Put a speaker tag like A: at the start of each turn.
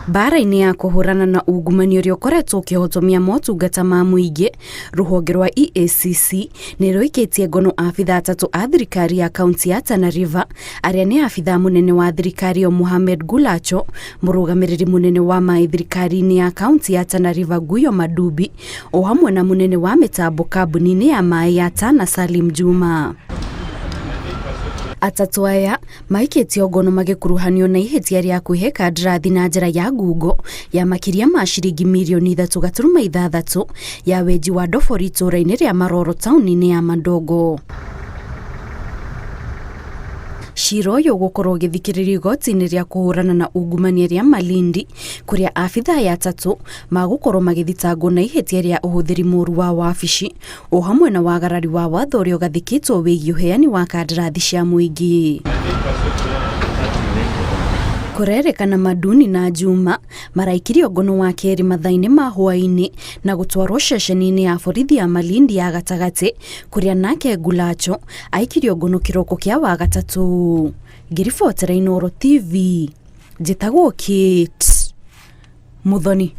A: Mbaara-inĩ ya kũhũrana na ungumania ũrĩa ũkoretwo ũkĩhotomia motungata ma mũingĩ, rũhonge rwa EACC nĩ rũikĩtie ngono abithaa atatũ a thirikari ya kaunti ya Tana River arĩa nĩ abithaa mũnene wa thirikari ĩyo Mohamed Gulacho, mũrũgamĩrĩri mũnene wa maĩ thirikari-inĩ ya kaunti ya Tana River Guyo Madubi, o hamwe na mũnene wa mĩtambo kambuni-inĩ ya maĩ ya Tana Salim Juma. Atatũ aya maikĩtio ngono magĩkuruhanio na ihĩtia rĩa kwĩhe kandarathi na njĩra ya ngungo ya makĩria ma ciringi mirioni 3.6 ya wenji wa ndobori itũũra-inĩ rĩa Maroro taũni-inĩ ya Mandongo. Cira ũyũ ũgũkorwo ũgĩthikĩrĩrio igoti-inĩ rĩa kũhũrana na ungumania rĩa Malindi kũrĩa abithaa aya atatũ magũkorwo magĩthitangwo na ihĩtia rĩa ũhũthĩri mũru wa wabici o hamwe na wagarari wa watho ũrĩa ũgathĩkĩtwo wĩgiĩ ũheani wa kandarathi cia mũingĩ. Kũrerĩkana Maduni na Juma maraikirio ngono wa kerĩ mathaa-inĩ ma hwaĩ-inĩ na gũtwarwo ceceni-inĩ ya borithi ya Malindi ya gatagatĩ kũrĩa nake Gulacho aikirio ngono kĩroko kĩa Wagatatũ. Ngĩribotera Inooro TV, njĩtagwo Kate Muthoni.